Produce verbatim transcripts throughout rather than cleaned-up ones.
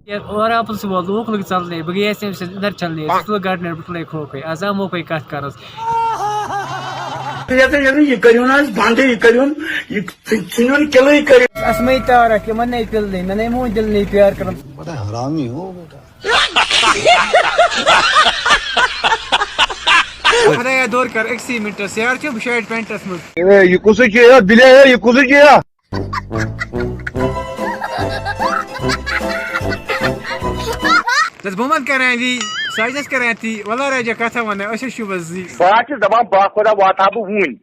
یہِ اور اَپُز چھُ وول لوٗکھ لُکھ ژَلنَے، بہٕ گٔیَس تٔمِس سۭتۍ أنٛدر چھَلنہِ، سُہ تُلُن گَٹہٕ نٮ۪ٹ، بہٕ تُلَے کھو کھوے، آز آو موقعے کَتھ کَرنَس۔ یَتھ یَتھ یہِ کٔرِو نہٕ حظ بَنٛدٕے، یہِ کٔرِو، یہِ ژھٕنِو نہٕ کِلٕے کٔرِو۔ اَسمَے تارَکھ، یِمَن نَے پِلنٕے، مےٚ نَے موٗن دِلنٕے پیار کَرُن۔ بڑا حرامی ہو بیٹا۔ خۄدایا، دوٚر کَر أکسٕے مِنٹَس، یارٕ چھُ بہٕ شٲٹۍ پٮ۪نٛٹَس منٛز۔ اے، یہِ کُسٕے چھُ یہِ؟ بِلے، اے، یہِ کُسٕے چھُ یہِ؟ دَس بہٕ وَنہٕ کَران یی، ساجدَس کَران تی، وَلہٕ راجا کَتھا وَنہٕ، أسۍ چھِ شُبَس زی۔ بہٕ حظ چھُس دَپان بہٕ خۄدا واتہٕ ہا بہٕ وُنۍ۔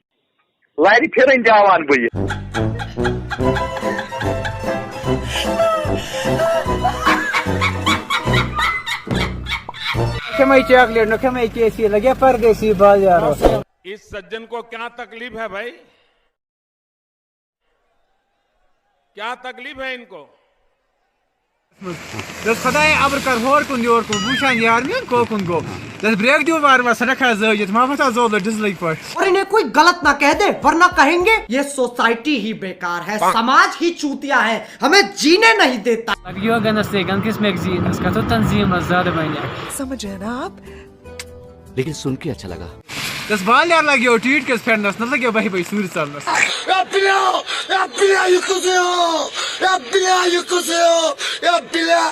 لَرِ پھِرٕنۍ دیاوان بہٕ یہِ۔ کھٮ۪مَے چاکلیٹ، نہ کھٮ۪مَے کے سی، لَگیا پردیسی بازار۔ इस सज्जन को क्या तकलीफ है भाई? क्या तकलीफ है इनको? دَس خۄدایا، اَبرٕ کَر ہور کُن یور کُن، بہٕ وٕچھان یار میون کوکُن گوٚو۔ دَس برٛیک دِیِو وارٕ وارٕ، سۄ رَکھا زٲوِتھ، ما پھسا زولہٕ ڈِزلٕکۍ پٲٹھۍ۔ और इन्हें कोई गलत ना कह दे, वरना कहेंगे ये सोसाइटी ही बेकार है, समाज ही चूतिया है, हमें जीने नहीं देता। لَگیو گَنَس تہِ گَن کِس میگزیٖنَس، کَتھو تنظیٖمَس زیادٕ بَنہِ۔ समझ रहे हैं ना आप? लेकिन सुन के अच्छा लगा। دَس بال یار لَگیو ٹیٖٹ کِس پھِرنَس، نہ لَگیو بَہہِ بَجہِ سوٗرۍ ژَلنَس۔ یا بِلیا، یا بِلیا، یہِ کُس ہیو؟ یا بِلیا، یہِ کُس ہیو؟ یا بِلیا۔